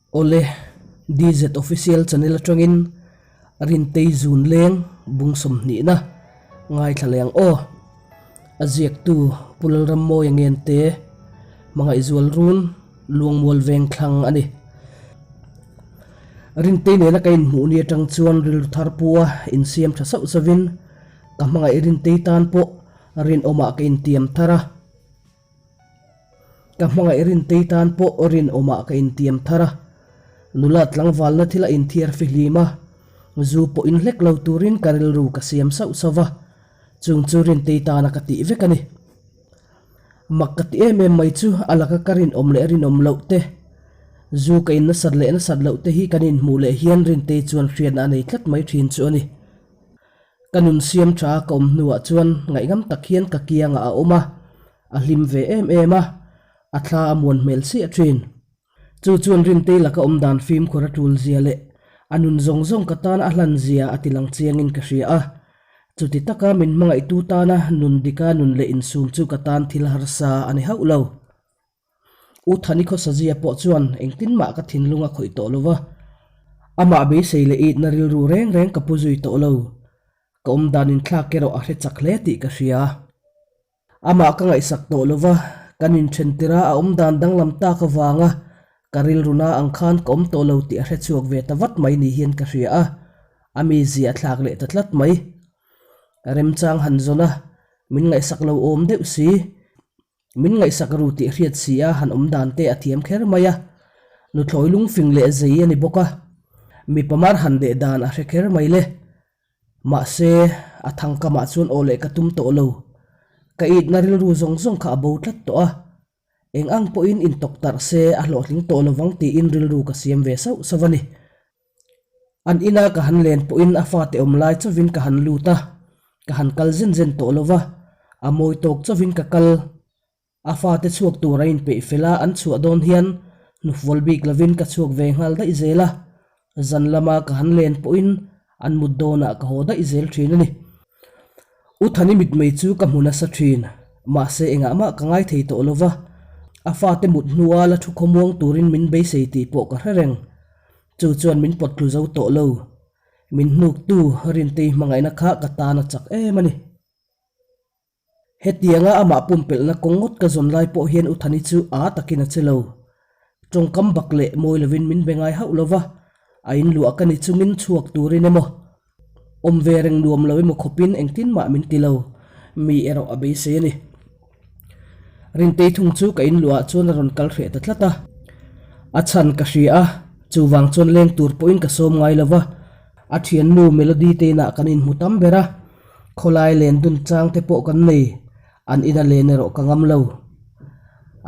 Awle, DZ Official Channel atangin Rintei Zun Leng bung sawmhnihna ngaithla leh ang aw. A ziaktu Pu Lalrammawia Ngente, Hmangaihzual Run, Luangmual Vengthlang a ni. Rintei nena ka inhmuh ni atang chuan rilru thar pua insiam tha sauh sauhin ka hmangaih Rintei tan pawh rinawmah ka intiam thar a. Ka hmangaih Rintei tan pawh rinawmah ka intiam thar a, nula tlangvalna thil a inthiar fihlim a, zu pawh inhlek lo turin ka rilru ka siam sauh sauh va, chung chu Rintei tana ka tih vek a ni. Mak ka ti em em mai chu a laka ka rinawm leh rinawm loh te, zu ka in nasat leh nasat loh te hi kan inhmuh leh hian Rintei chuan hriatna a nei tlat mai thin chu a ni. Ka nun siam tha ka awm hnuah chuan ngaihngam tak hian ka kiangah a awm a, a hlim ve em em a, a thla a muan hmel chiah thin. Chu chuan Rintei laka awm dan fimkhur a tul zia leh a nun zawng zawng ka tan a hlan zia a ti lang chiangin ka hria a. Chuti taka min hmangaihtu tana nun dika nun leh insum chu ka tan thil harsa a ni hauh lo. U Thani khawsazia pawh chuan engtin mah ka thinlung a khawih tawh lo va, amah beisei leh itna rilru reng reng ka pu zui tawh lo. Ka awm dan inthlak erawh a hre chak hle tih ka hria. Amah ka ngaihsak tawh lo va, kan inthen tirh a a awm dan danglam tak avanga ka rilru na ang khan ka awm tawh lo tih a hre chhuak ve ta vat mai ni hian ka hria a, a mizia a thlak leh ta tlat mai. Remchang han zawn a, min ngaihsak lo awm deuh si. Min ngaihsak ru tih hriat si a han awm dan te a thiam kher mai a, nuthlawi lungfing leh zei a ni bawk a, mipa mar han deh dan a hre kher mai le. Mahse, a thangkamah chuan aw leh ka tum tawh lo. Ka itna rilru zawng zawng kha a bo tlat tawh a, eng ang pawhin intawk tarh se a hlawhtling tawh lovang tiin rilru ka siam ve sauh sauh a ni. An ina ka han len pawhin a fate awm lai chauhin ka han lut a, ka han kal zen zen tawh lo va, a mawi tawk chauhin ka kal. A fate chhuak tur a inpeih fel a, an chhuah dawn hian hnufvawl bik lovin ka chhuak ve nghal daih zel a, zan lama ka han len pawhin an mut dawnah ka haw daih zel thin a ni. U Thani mitmei chu ka hmu nasa thin, mahse engah mah ka ngai thei tawh lo va, a fate mut hnua la thu khawmuang turin min beisei tih pawh ka hre reng. Chu chuan min pawt tlu zo tawh lo. Min hnuktu Rintei hmangaihna kha ka tan a chak em a ni. Hetianga amah pumpelhna kawng ngawt ka zawn lai pawh hian U Thani chu aa takin a che lo. Tawngkam bak leh mawi lovin min be ngai hauh lo va, a inluah ka ni chungin chhuak turin emaw, awm ve reng nuam lo emaw khawpin engtin mah min ti lo. Mi erawh a beisei a ni. Rintei thung chu ka inluah chuan a rawn kal hreh ta tlat a, a chhan ka hria a, chuvang chuan leng tur pawhin ka sawm ngai lo va, a thiannu Melody te inah kan inhmu tam ber a, khawlai len dun chang te pawh kan nei, an ina len erawh ka ngam lo.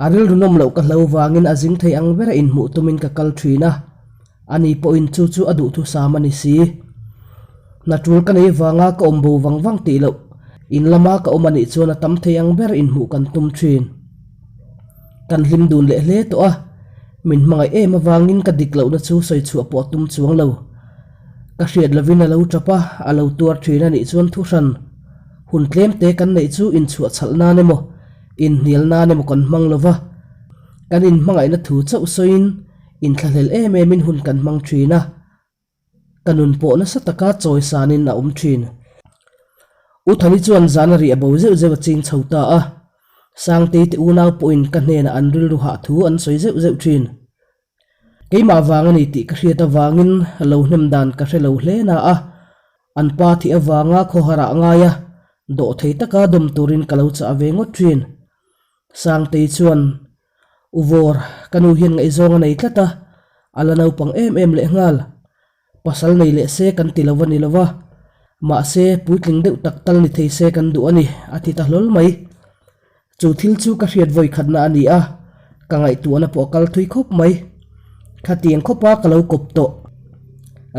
A rilru nawm loh ka hlo vangin a zing thei ang bera inhmuh tumin ka kal thin a, ani pawhin chu chu a duhthusam a ni si. Hna tul ka nei vanga ka awm bo vang vang tih loh, in lama ka awm a nih chuan a tam thei ang ber inhmuh kan tum thin. Kan hlim dun leh hle tawh a, min hmangaih em avangin ka dik lohna chu sawi chhuah pawh a tum chuang lo. Ka hriat lovin a lo tap a, a lo tuar thin a nih chuan thuhran hun tlem te kan neih chu inchhuah chhalh nan emaw, inhnial nan emaw kan hmang lo va, kan inhmangaihna thu chauh sawiin inthlahlel em emin hun kan hmang thin a. Ka nun pawh nasa taka chawi sanin a awm thin. U Thani chuan zan a rih a bo zeuh zeuh a ching chho ta a, Sangtei te unau pawhin ka hnenah an rilru hah thu an sawi zeuh zeuh thin. Keimah vang a ni tih ka hriat avangin lo hnem dan ka hre lo hle na a, an pa thih avanga khawhar ah ngai a, dawh thei taka dawm turin ka lo chah ve ngawt thin. Sangtei chuan U Vawr, ka nu hian ngaihzawng a nei tlat a, a la naupang em em leh nghal. Pasal nei leh se kan ti lo a ni lo va, mahse puitling deuh tak tal ni thei se kan duh a ni, a ti ta hlawl mai. Chu thil chu ka hriat vawi khatna a ni a, ka ngaihtuahna pawh a kal thui khawp mai. Khatiang khawpa ka lo kawp tawh.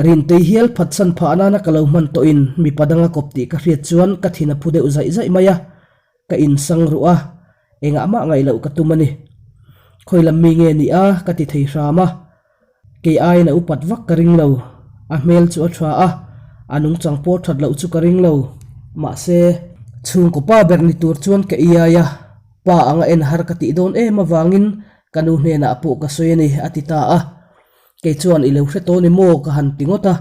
Rintei hial phatsan phah nana ka lo hman tawhin mipa danga kawp tih ka hriat chuan ka thin a phu deuh zaih zaih mai a. Ka insang ruh a, engah mah ngaih loh ka tum a ni. Khawi lam mi nge ni a ka ti thei hram a, kei aiin a upat vak ka ring lo. A hmel chu a tha a, a nungchang pawh that loh chu ka ring lo. Mahse, chhungkaw pa ber ni tur chuan ka iai a, pa anga en har ka tih dawn em avangin ka nu hnenah pawh ka sawi a ni, a ti ta a. Kei chuan i lo hre tawh ni maw ka han ti ngawt a.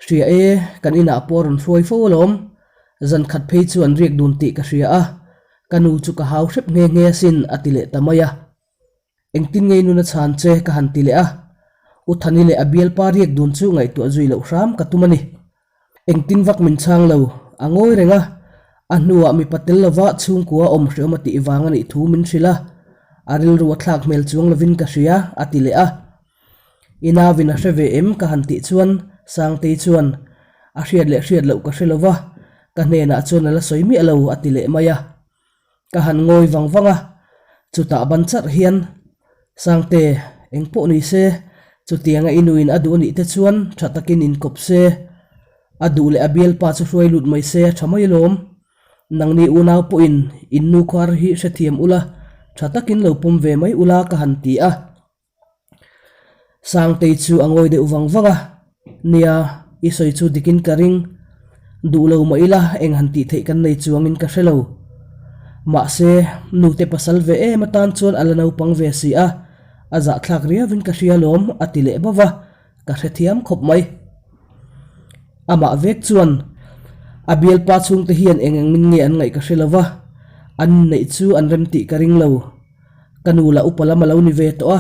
Hria e, kan inah pawh a rawn hruai fo alawm. Zan khat phei chu an riak dun tih ka hria a, ka nu chu ka hau hrep nghe nghe asin a ti leh ta mai a. Engtin ngei nun a chhan che ka han ti leh a, U Thani leh a bialpa riak dun chu ngaihtuah zui loh hram ka tum a ni. Engtin vak min chhang lo, a ngawi reng a, a hnuah mipa tel lova chhungkua awm hreawm a tih vang a nih thu min hrilh a, a rilru a thlak hmel chuang lovin ka hria, a ti leh a. I nauvin a hre ve em ka han tih chuan Sangtei chuan, A hriat leh hriat loh ka hre lova, ka hnenah chuan a la sawi miah lo, a ti leh mai a. Ka han ngawi vang vang a, chutah ban charh hian, Sangte, eng pawh ni se, chutianga i nuin a duh a nih te chuan tha takin inkawp se, a duh leh a bialpa chu hruai lut mai se a tha mai alawm. Nangni unau pawhin in nu khuar hi hrethiam ula, tha takin lo pawm ve mai ula ka han ti a. Sangtei chu a ngawi deuh vang vang a, Nia, i sawi chu dikin ka ring. Duh lo mah ila eng han tih theih kan nei chuangin ka hre lo. Mahse, nute pasal ve em atan chuan a la naupang ve si a, a zahthlak riauin ka hria lawm a ti leh bauh a, ka hrethiam khawp mai. Amah vek chuan a bialpa chhungte hian eng eng min nge an ngaih ka hre lo va, an inneih chu an rem tih ka ring lo. Ka nu lah upa lam a lo ni ve tawh a,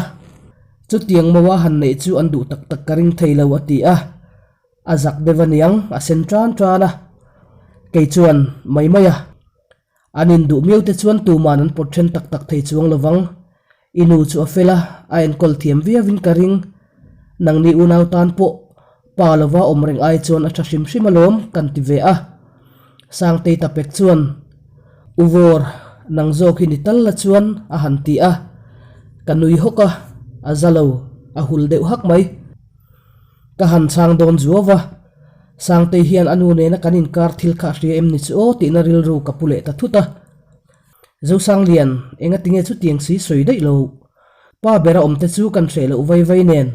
chutiang mawa han neih chu an duh tak tak ka ring thei lo a ti a, a zak deuh aniang a sen tan tan a, kei chuan mai mai a, an induh miau te chuan tuman an pawt then tak tak thei chuang lovang, i nu chu a fel a, a enkawl thiam viauin ka ring, nangni unau tan pawh pa lova awm reng ai chuan a tha hrim hrim alawm kan ti ve a. Sangtei Tapek chuan, U Vawr, nang zawk hi ni tal la chuan a han ti a, ka nui hawk a, a za lo, a hul deuh hak mai. Ka han chhang dawn zuau a, Sangtei hian a nu nena kan inkar thil kha a hria em ni chu aw tihna rilru ka pu leh ta thut a. Zosanglian, engatinge chutiang si sawi daih lo? Pa bera awmte chu kan hreh loh vai vai nen,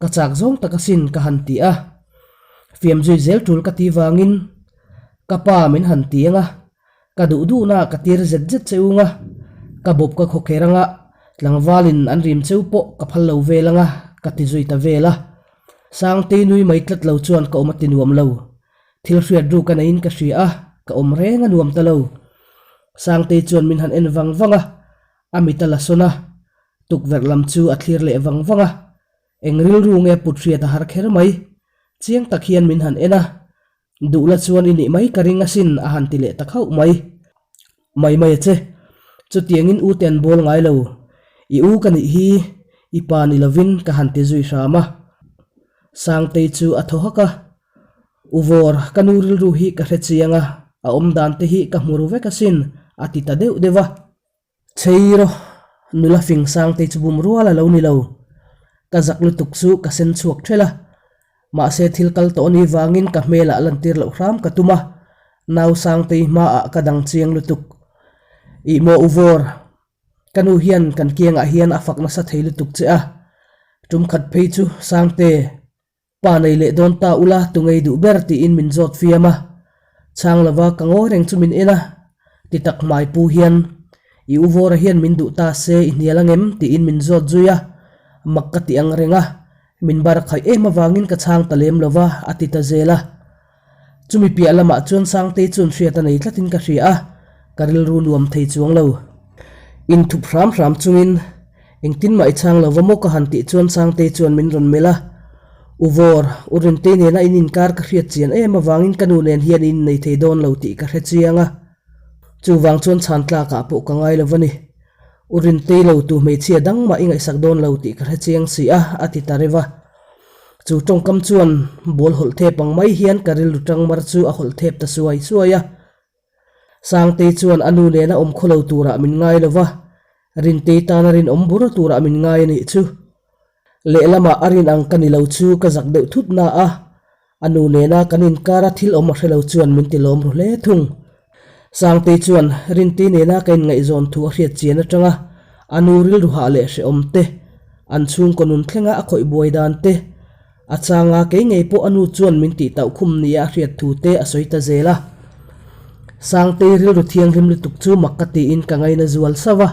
Ka chak zawng tak asin ka han ti a, fiam zui zel tul ka ti vangin ka pa min han ti ang a, ka duh duhna ka tir zet zet che ung a, ka bawp ka khaw kher ang a, tlangvalin an rim cheu pawh ka phal lo vel ang a, ka ti zui ta vel a. Sangtei nui mai tlat lo chuan ka awm a ti nuam lo. Thil hriat ru ka neiin ka hria a, ka awm reng a nuam ta lo. Sangtei chuan min han en vang vang a, a mit a la sawn a, Tukverh lam chu a thlir leh vang vang a, eng rilru nge put hriat a har kher mai. Chiang tak hian min han en a, duh la chuan i nih mai ka ring asin a han ti leh ta khauh mai. Mai mai a che, chutiangin u te an bawl ngai lo, i u ka nih hi i pa ni lovin ka han ti zui hram a. Sangtei chu a thaw hak a, U Vawr, ka nu rilru hi ka hre chiang a, a awm dan te hi ka hmu ru vek asin a ti ta deuh deuh a. Chei rawh, nula fing Sangtei chu bum rual a lo ni lo. Ka zak lutuk chu ka sen chhuak ṭhelh a, mahse thil kal tawh ni vangin ka hmelah lantir loh hram ka tum a, nau Sangtei hmaah ka dang chiang lutuk. Ih maw u Vawr, ka nu hian kan kiangah hian a fak nasa thei lutuk che a, tum khat phei chu Sangte, Pa nei leh dawn ta ula tu ngei duh ber tiin min zawt fiam a, chhang lova ka ngawi reng chu min en a, ti tak hmai pu hian i u Vawra hian min duh ta se i hnial angem tiin min zawt zui a, mak ka ti ang reng a, min bar khaih em avangin ka chhang ta lem lova a ti ta zel a. Chumi piah lamah chuan Sangtei chuan hriat a nei tlatin ka hria a, ka rilru nuam thei chuang lo. Inthup hram hram chungin engtin mah i chhang lo va maw ka han tih chuan Sangtei chuan min rawn melh a, U Vawr, U Rintei nena in inkar ka hriat chian em avangin ka nu nen hian in innei thei dawn lo tih ka hre chiang a, chuvang chuan chhan tlakah pawh ka ngai lo va ni. U Rintei lo tu hmeichhia dang mah i ngaihsak dawn lo tih ka hre chiang si a, a ti ta reuh a. Chu tawngkam chuan ball hawlh thep ang mai hian ka rilru tangmar chu a hawlh thep ta suai suai a. Sangtei chuan a nu nena awm khaw lo turah min ngai lo va, Rintei tana rinawm bur turah min ngai a nih chu. Lehlamah a rin ang ka ni lo chu ka zak deuh thut na a, A nu nena kan inkara thil awm a hre lo chuan min ti lawm ru hle thung. Sangtei chuan Rinti nena ka inngaihzawn thu a hriat chian atanga a nu rilru hah leh hrehawm te, an chhungkaw nun thlenga a khawih buai dan te, a changa kei ngei pawh a nu chuan min tih tauh khum nia a hriat thu te a sawi ta zel a. Sangtei rilru thianghlim lutuk chu mak ka tiin ka ngaina zual sauh a.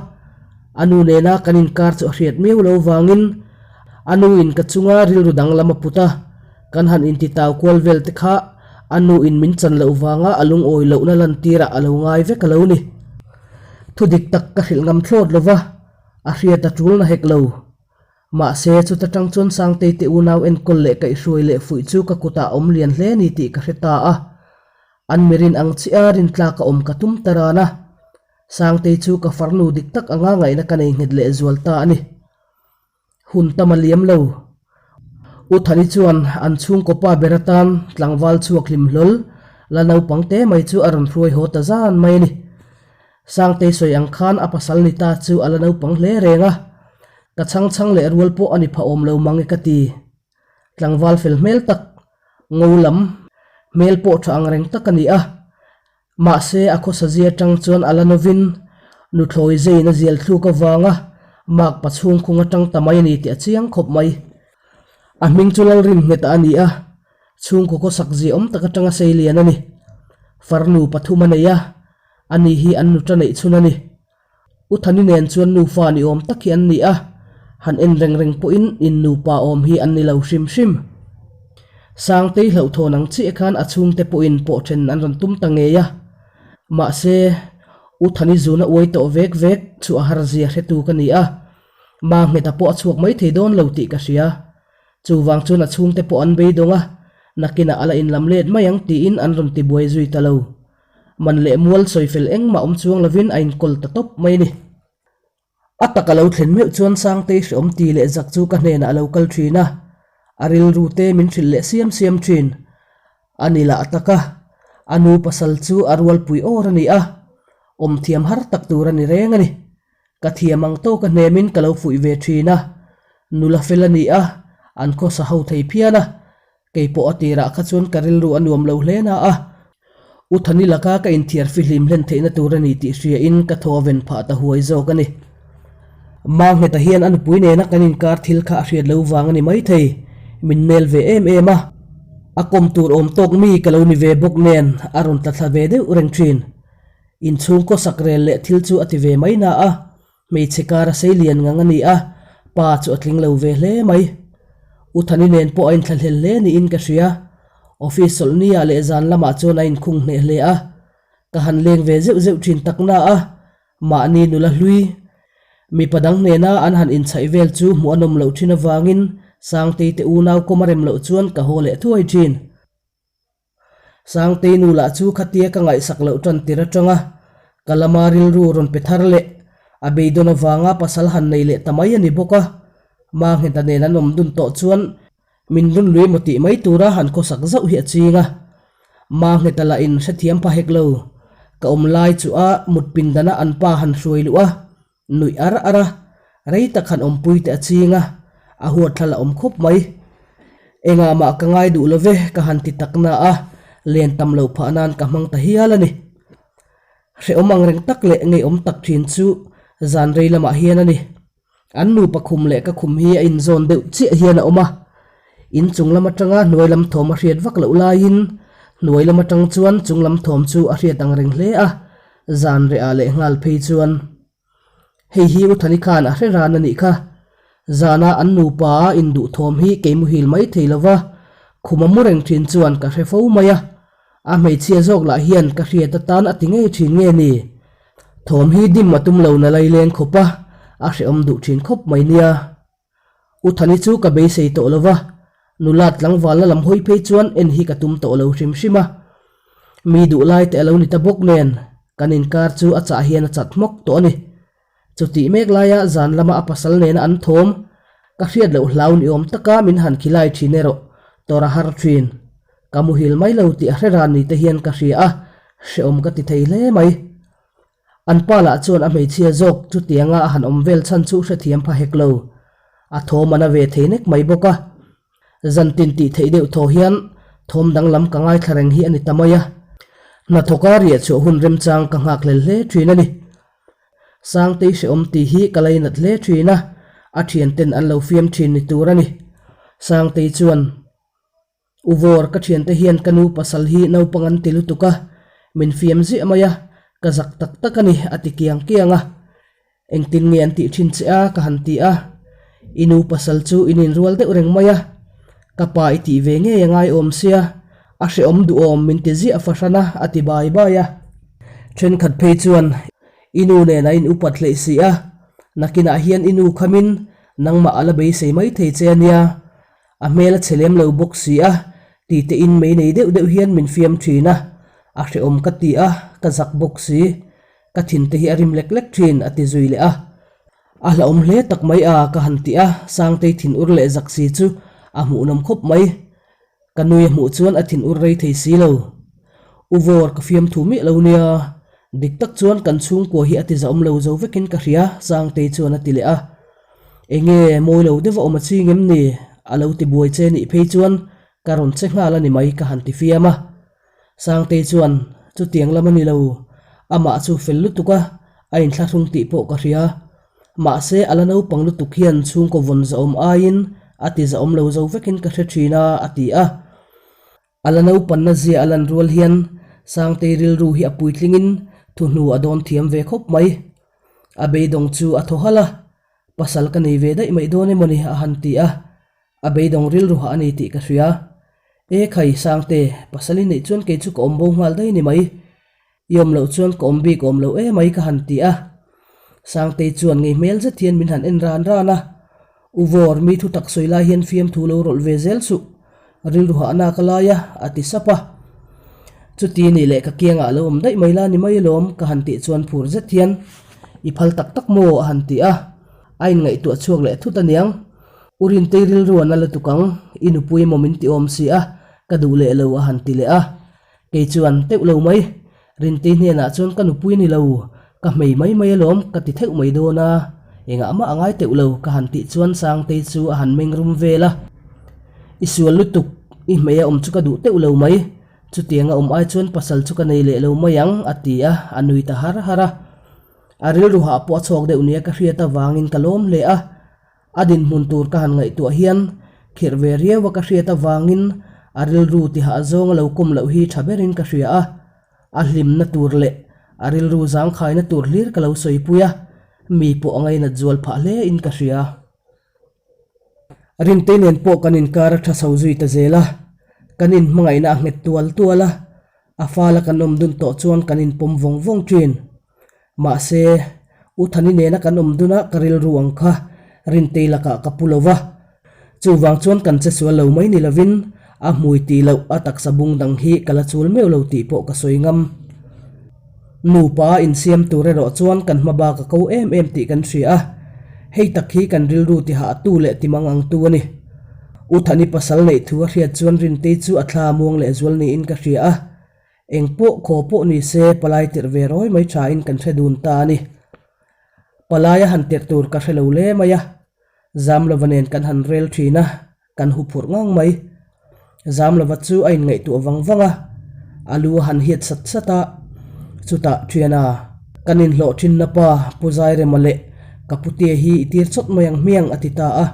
A nu nena kan inkar chu a hriat miau lo vangin. A nu in ka chunga rilru danglam a put a, kan han intitau kual vel te kha a nu in min chan loh vanga a lungawi lohna lantirah a lo ngai vek a lo ni. Thu dik tak ka hrilh ngam thlawt lo va, a hriat a tul na hek lo. Mahse, chuta tang chuan Sangtei te unau enkawl leh kaihhruai leh fuih chu ka kutah a awm lian hle ni tih ka hre ta a. An mirin ang chiah a rintlak a awm ka tum ta ran a. Sangtei chu ka farnu dik tak anga ngaihna ka nei nghet leh zual ta a ni. Hun tam a liam lo. U Thani chuan an chhungkaw pa ber atan tlangval chhuak hlim hlawl la naupang te mai chu a rawn hruai haw ta zan mai a ni. Sangtei sawi ang khan a pasal ni ta chu a la naupang hle reng a, ka chhang chhang leh rual pawh a ni pha awm lo mang e ka ti. Tlangval fel hmel tak, ngo lam, hmel pawh tha ang reng tak a ni a. Mahse, a khawsazia atang chuan a la novin nuthlawi zeiin a zial thluk avanga makpa chhungkhung atang ta mai a ni tih a chiang khawp mai. A hming chu Lalrinnghet a ni a, chhungkaw khawsak zia awm tak atanga sei lian a ni. Farnu pathum a nei a, ani hi an nuta neih chhun a ni. U Thani nen chuan nufa ni awm tak hi an ni a, han en reng reng pawhin in nupa awm hi an ni lo hrim hrim. Sangtei hlauhthawn ang chiah khan a chhungte pawhin pawh then an rawn tum ta ngei a. Mahse, U Thani zuna uai tawh vek vek chu a har zia hretu ka ni a, Mangheta pawh a chhuak mai thei dawn lo tih ka hria. Chuvang chuan a chhungte pawh an beidawng a, nakinah a la inlam let mai ang tiin an rawn tibuai zui ta lo. Man leh mual sawi fel engmah awm chuang lovin a inkawl ta tawp mai a ni. A tak a lo thlen meuh chuan Sangtei hreawm ti leh zak chu ka hnenah a lo kal thin a, a rilru te min hrilh leh siam siam thin. A ni lah tak a, a nu pasal chu a rualpui awr a ni a, awm thiam har tak tur a ni reng a ni. Ka thiam ang tawka hnemin ka lo fuih ve thin a, nula fel a ni a, an khawsa ho thei phian a, kei pawh a tirah kha chuan ka rilru a nuam lo hle na a, U Thani laka ka inthiar fihlim hlen theihna tur a ni tih hriain ka thaw a ven phah ta huai zawk a ni. Mangheta hian a nupui nena kan inkar thil kha a hriat lo vang a ni maithei, min nel ve em em a, a kawm tur awm tawk mi ka lo ni ve bawk nen a rawn tla thla ve deuh reng thin. Inchhung kawsak rel leh thil chu a ti ve mai na a, hmeichhe kar a sei lian ngang a ni a, pa chu a tling lo ve hle mai. U Thani nen pawh a inthlahlel hle niin ka hria. Office chawlhni ah leh zan lamah chuan a inkhung hneh hle a, ka han leng ve zeuh zeuh thin tak na a, mahni nula hlui, mipa dang hnena an han inchhaih vel chu hmuh a nawm loh thin avangin Sangtei te unau kawm a rem loh chuan ka haw leh thuai thin. Sangtei nu lah chu khatia ka ngaihsak loh tan tir atanga ka lama rilru rawn pe thar leh a beidawn avanga pasal han nei leh ta mai a ni bawk a, Mangheta nen an awm dun tawh chuan min run lui maw tih mai tura han khawsak zauh hi a ching a. Mangheta lah in hrethiam pha hek lo, ka awm lai chu a mut pindana an pa han hruai luh a, Nuih ar ar a, rei tak han awmpui te a ching a, a huatthla la awm khawp mai. Engah mah ka ngai duh lo ve ka han ti tak na a, len tam loh phah nan ka hmang ta hial a ni. Hrehawm ang reng tak leh ngeiawm tak thin chu zan rei lamah hian a ni. An nupa khum leh ka khum hi a inzawn deuh chiah hian a awm a, in chung lam atanga hnuai lam thawm a hriat vak loh laiin hnuai lam atang chuan chung lam thawm chu a hriat ang reng hle a, Zan reh ah leh nghal phei chuan hei hi U Thani khan a hre ran a nih kha. Zana an nupa a induh thawm hi kei muhil mai thei lo va, khum a mu reng thin chuan ka hre fo mai a. A hmeichhia zawk lah hian ka hriat atan a ti ngei thin nge ni? Thawm hi dim a tum lo na laileng khawp a, a hrehawm duh thin khawp mai nia. U Thani chu ka beisei tawh lo va, nula tlangvalna lam hawi phei chuan en hi ka tum tawh lo hrim hrim a. Mi duh lai te a lo ni ta bawk nen, kan inkar chu a chah hian a chat hmawk tawh a ni. Chutih mek laia zan lama a pasal nena an thawm, ka hriat loh hlau ni awm taka min han khilai thin erawh tawrh a har thin. Ka muhil mai lo tih a hre ran ni te hian ka hria a, hrehawm ka ti thei hle mai. An pa lah chuan a hmeichhia zawk chutianga a han awm vel chhan chu hrethiam pha hek lo. A thawm a na ve thei nek mai bawk a. Zantin tih theih deuh thaw hian thawm danglam ka ngaithla reng hi a ni ta mai a. Hnathawka riah chhuah hun remchang ka nghakhlel hle thin a ni. Sangtei hrehawm tih hi ka lainat hle thin a, a thianten an lo fiam thin ni tur a ni. Sangtei chuan. U Vawr, ka thiante hian ka nu pasal hi naupang an ti lutuk a, min fiam ziah mai a, ka zak tak tak a ni, a ti kiang kiang a. Engtin nge an tih thin che a? ka han ti a. I nu pasal chu in inrual deuh reng mai a, ka pa i tih ve ngei a ngai awm sia, a hrehawm duhawm min ti ziah fahran a, a ti bai bai a. Thenkhat phei chuan i nu nen a in upat hleih si a, nakinah hian i nu khamin nangmah a la beisei mai thei che a nia, A hmel a chhe lem lo bawk si a, tite in mei nei deuh deuh hian min fiam thin a, a hrehawm ka ti a, ka zak bawk si. Ka thin te hi a rim lek lek thin, a ti zui leh a. A hlauhawm hle tak mai a, ka han ti a, Sangtei thin ur leh zak si chu a hmuhnawm khawp mai. Ka nui a hmuh chuan a thin ur rei thei si lo. U Vawr ka fiam thu miah lo nia, dik tak chuan kan chhungkua hi a ti zahawm lo zo vekin ka hria, Sangtei chuan a ti leh a. Enge mawi lo deuh a awm a ching em ni? A lo ti buai che nih phei chuan ka rawn che nghal a ni mai ka han ti fiam a. Sangtei chuan, Chutiang lam a ni lo, amah chu fel lutuk a, a inthlahrung tih pawh ka hria. Mahse a la naupang lutuk hian chhungkaw vawn zahawm aiin a ti zahawm lo zo vekin ka hre thin a, a ti a. A la naupanna zia a lan rual hian Sangtei rilru hi a puitlingin thuhnu a dawn thiam ve khawp mai. A beidawng chu a thaw halh a, pasal ka nei ve daih mai dawn emaw ni a han ti a, a beidawng rilru hah a ni tih ka hria. E khai Sangte, pasal i neih chuan kei chu ka awm bo nghal daih ni mai. I awm loh chuan ka awm bik awm lo emai ka han ti a. Sangtei chuan ngei hmel zet hian min han en ran ran a. U Vawr, mi thu tak sawi lai hian fiamthu lo rawlh ve zel suh. Rilru hahna ka lai a, a ti sap a. Chuti nih leh ka kiangah lo awm daih mai la ni mai alawm ka han tih chuan phur zet hian i phal tak tak maw a han ti a. A inngaihtuah chhuak leh thut aniang. U Rintei rilru a na lutuk ang, i nupui emaw min ti awm si a, ka duh leh lo a han ti leh a. Kei chuan teuh lo mai, Rintei hnenah chuan ka nupui ni lo, ka hmei mai mai alawm ka ti theuh mai dawn a, engah mah a ngai teuh lo ka han tih chuan Sangtei chu a han meng rum vel a. I sual lutuk, i hmei a awm chu ka duh teuh lo mai, chutiang a awm ai chuan pasal chu ka nei leh lo mai ang a ti a, a nui ta har har a. A rilru hah pawh a chhawk deuh nia ka hriat avangin ka lawm hle a. A dinhmun tur ka han ngaihtuah hian khirh ve riau a ka hriat avangin a rilru tihah zawng a lo kawm loh hi tha berin ka hria a, a hlimna tur leh a rilru zangkhaina tur hlir ka lo sawipui a, mi pawh a ngainat zual phah hle in ka hria. Rintei nen pawh kan inkar a tha chho zui ta zel a, kan inhmangaihna a nghet tual tual a, a fala kan awm dun tawh chuan kan inpawm vawng vawng thin. Mahse, U Thani nena kan awm dun a ka rilru ang kha Rintei lakah ka pu lo va. Chuvang chuan kan che sual lo mai ni lovin a hmui tih loh a taksa bung dang hi ka la chul meuh lo tih pawh ka sawi ngam. Nupa a insiam tur erawh chuan kan hma bak a ko em em tih kan hria a, hei tak hi kan rilru tihah tu leh timang ang tu a ni. U Thani pasal neih thu a hriat chuan Rintei chu a thla muang lehzual niin ka hria a. Eng pawh khaw pawh ni se palai tirh ve rawi mai tha in kan hre dun ta a ni. Palai a han tirh tur ka hre lo le mai a, Zamlova nen kan han rel thin a, kan hu phurh ngang mai. Zamlova chu a inngaihtuah vang vang a, a lu a han hiat sat sat a, chutah Thiana, kan inhlawh thinna pa Pu Zairema leh ka putea hi i tir chawt mai ang hmiang a ti ta a.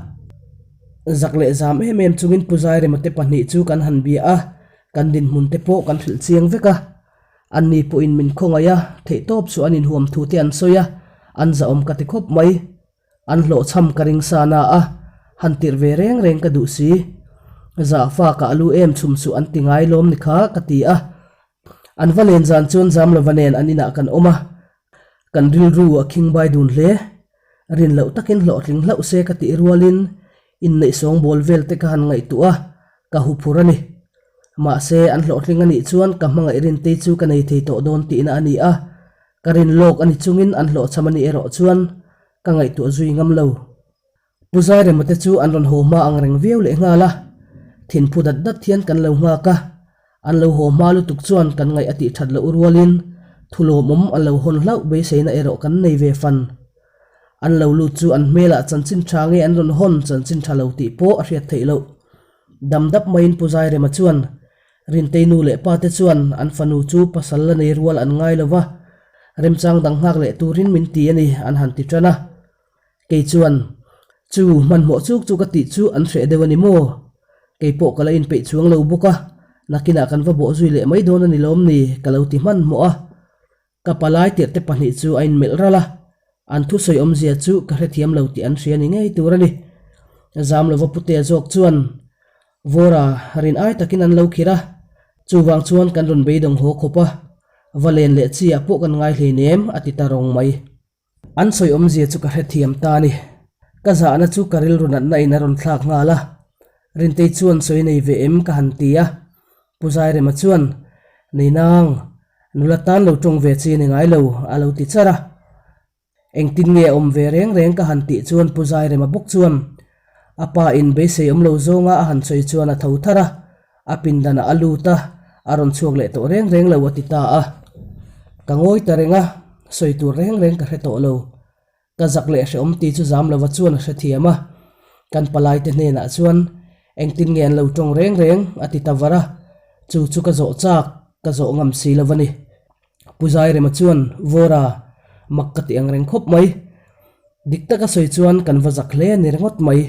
Zak leh zam em em chungin Pu Zairema te pahnih chu kan han bia a, Kan dinhmun te pawh kan hrilh chiang vek a, anni pawhin min khawngaih a, theihtawp chu an inhuam thu te an sawi a, an zahawm ka ti khawp mai. An hlawhchham ka ring sa na a, han tirh ve reng reng ka duh si. Zahfa ka alu em chhum suh an ti ngai lawm ni kha ka ti a. An va len zan chuan Zamlova nen an inah kan awm a, kan rilru a khingbai dun hle. Rin loh takin hlawhtling hlauh se ka tih rualin inneih sawngbawl vel te ka han ngaihtuah a, Ka hu phur a ni. Mahse, an hlawhtling a nih chuan ka hmangaih Rintei chu ka nei thei tawh dawn tihna a ni a, ka rin lawk a ni chungin an hlawhchham a nih erawh chuan ka ngaihtuah zui ngam lo. Pu Zairema te chu an rawn haw hma ang reng viau leh nghal a, thinphu dat dat hian kan lo nghak a, an lo haw hma lutuk chuan kan ngaih a tih that loh rualin thu lawmawm an lo hawn hlauh beiseina erawh kan nei ve fan. An lo lut chu an hmelah chanchin tha nge an rawn hawn chanchin tha lo tih pawh a hriat theih loh. Dam dap maiin Pu Zairema chuan Rintei nu leh pa te chuan an fanu chu pasal la nei rual an ngai lo va, remchang dang nghak leh turin min ti a ni an han ti tan a. Kei chuan, Chu, hmanhmawh chuk chu ka tih chu an hreh deuh a ni maw? Kei pawh ka la inpeih chuang lo bawk a, nakinah kan va bawh zui leh mai dawn a ni lawm ni ka lo ti hmanhmawh a. Ka palai tirh te pahnih chu a inmelh ralh a, an thusawi awmzia chu ka hrethiam lo tih an hria ni ngei tur a ni. Zamlova Putea zawk chuan Vawra rin ai takin an lo khir a, chuvang chuan kan rawn beidawng haw khawp a, va len leh chi ah pawh kan ngai hleinem a ti ta rawng mai. An sawi awmzia chu ka hrethiam ta a ni. Ka zahna chu ka rilru natna in a rawn thlak nghal a, Rintei chuan sawi nei ve em ka han ti a, Pu Zairema chuan, Nei nang, nula tan lo tawng ve chi a ni ngai lo a lo ti char a. Engtin nge a awm ve reng reng ka han tih chuan Pu Zairema bawk chuan a pa in beisei awm lo zawnga a han sawi chuan a tho thar a, a pindanah a lut a, a rawn chhuak leh tawh reng reng lo a ti ta a. Ka ngawi ta reng a, sawi tur reng reng ka hre tawh lo. Ka zak leh hrehawm ti chu zam lova chuan a hrethiam a, kan palaite hnenah chuan engtin nge an lo tawng reng reng a ti ta var a, chu chu ka zawh chak, ka zawh ngam si lo a ni. Pu Zairema chuan, Vawra, mak ka ti ang reng khawp mai. Dik taka sawi chuan kan va zak hle a ni ringawt mai.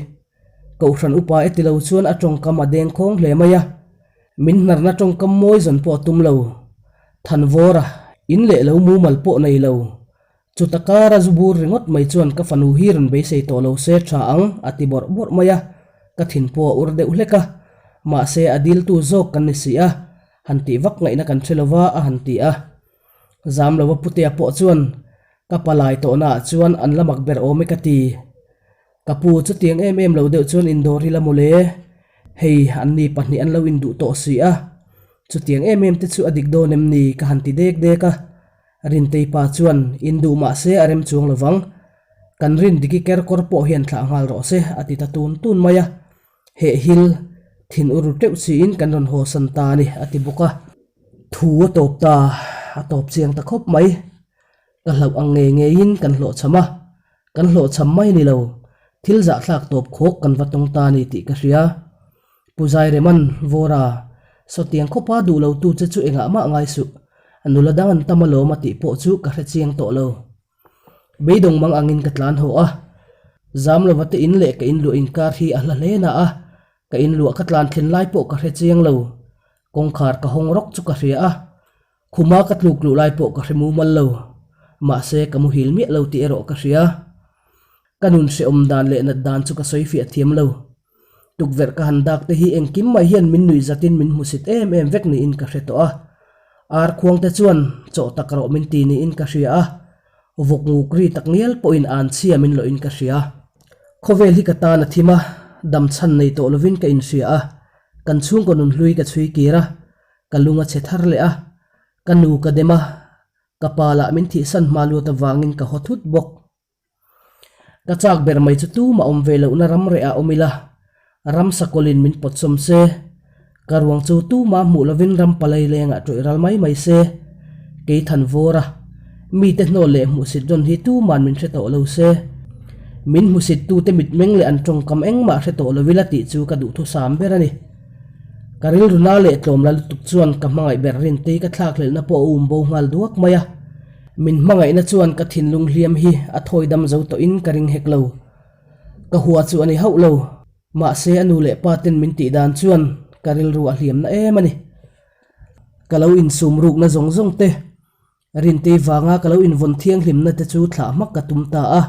Kohhran upa e ti lo chuan a tawngkam a deng khawng hle mai a. Min hnarna tawngkam mawi zawn pawh a tum lo. Than Vawra, in leh lo mumal pawh nei lo. Chuta kara zu bur ringawt mai chuan ka fanu hi rawn beisei tawh lo se tha ang, a ti bawrh bawrh mai a. Ka thin pawh a ur deuh hlek a. Mahse a diltu zawk kan ni si a. Han tih vak ngaihna kan hre lova a han ti a. Zam lova Putea pawh chuan, Ka palai tawhnaah chuan an la mak ber awm e ka ti. Ka pu chutiang em em lo deuh chuan indawr ila mawle. Hei, anni pahnih an lo induh tawh si a. Chutiang em em te chu a dik dawn em ni ka han ti dek dek a. Rintei pa chuan, Induh mah se a rem chuang lovang. Kan rin diki kerkawr pawh hian thlah nghal rawh se a ti ta tun tun mai a. Heh hil, thin ur teuh chiin kan rawn haw san ta a ni, a ti bawk a. Thu a tawp ta, a tawp chiang ta khawp mai. Ka hlauh ang ngei ngeiin kan hlawhchham a, kan hlawhchham mai ni lo, thil zahthlak tawp khawk kan va tawng ta a ni tih ka hria. Pu Zaireman, Vawra, sawtiang khawpa duh lo tu che chu engah mah ngai suh, nula dang an tam alawm a tih pawh chu ka hre chiang tawh lo. Beidawng mang angin ka tlan haw a, zam lova te in leh ka inluah inkar hi a hla hle na a, ka inluah ka tlan thlen lai pawh ka hre chiang lo. Kawngkhar ka hawng rawk chu ka hria a, khuma ka tluk luh lai pawh ka hre mumal lo. Mahse ka muhil miah lo tih erawh ka hria. Ka nun hrehawm dan leh nat dan chu ka sawi fiah thiam lo. Tukverh ka han dak te hi engkim mai hian min nuih zatin min hmusit em em vek niin ka hre tawh a. Ar khuang te chuan chawh tak rawh min ti niin ka hria a, vawk nguk ri tak ngial pawhin an chhia min lawhin ka hria. Khawvel hi ka tan a thim a, dam chhan nei tawh lovin ka inhria a, kan chhungkaw nun hlui ka chhui kir a, ka lung a chhe thar leh a, ka nu ka dem a, ka pa lah min thihsan hma luat avangin ka haw thut bawk. Ka chak ber mai chu tumah awm ve lohna ram reh ah awm ila, ram sakawlin min pawt sawm se, ka ruang chu tumah hmuh lovin ram palai lengah tawih ral mai mai se, kei than vawr a, mite hnawl leh hmuhsit rawn hi tuman min hre tawh lo se, min hmusit tute mitmeng leh an tawngkam engmah hre tawh lo ila tih chu ka duhthusam ber a ni. Ka rilru na leh tlawm la lutuk chuan ka hmangaih ber Rintei ka thlakhlelhna pawh a um bo nghal duak mai a. Min hmangaihna chuan ka thinlung hliam hi a thawi dam zo tawhin ka ring hek lo. Ka hua chu a ni hauh lo. Mahse a nu leh pa ten min tih dan chuan ka rilru a hliamna em a ni. Ka lo insum rukna zawng zawng te, Rintei vanga ka lo invawn thianghlimna te chu thlah hmak ka tum ta a.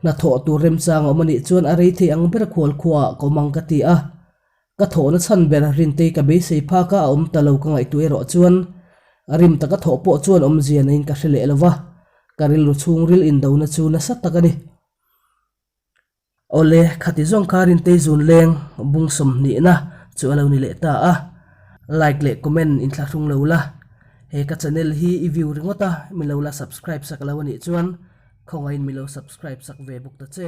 Hnathawh tur remchang a awm a nih chuan a rei thei ang ber khual khuaah ka awm ang ka ti a. Ka thawhna chhan ber Rintei ka beisei phak a, a awm ta lo ka ngaihtuah erawh chuan rim taka thawh pawh chuan awmzia neiin ka hre leh lo va, ka rilru chhungril indona chu nasa tak a ni. Awle, khati zawng kha Rintei zun leng bung sawmhnihna chu a lo ni leh ta a, like leh comment inthlahrung lo la, he ka channel hi i view ringawt a, mi lo la subscribe sak lo a nih chuan khawngaihin mi lo subscribe sak ve bawk ta che.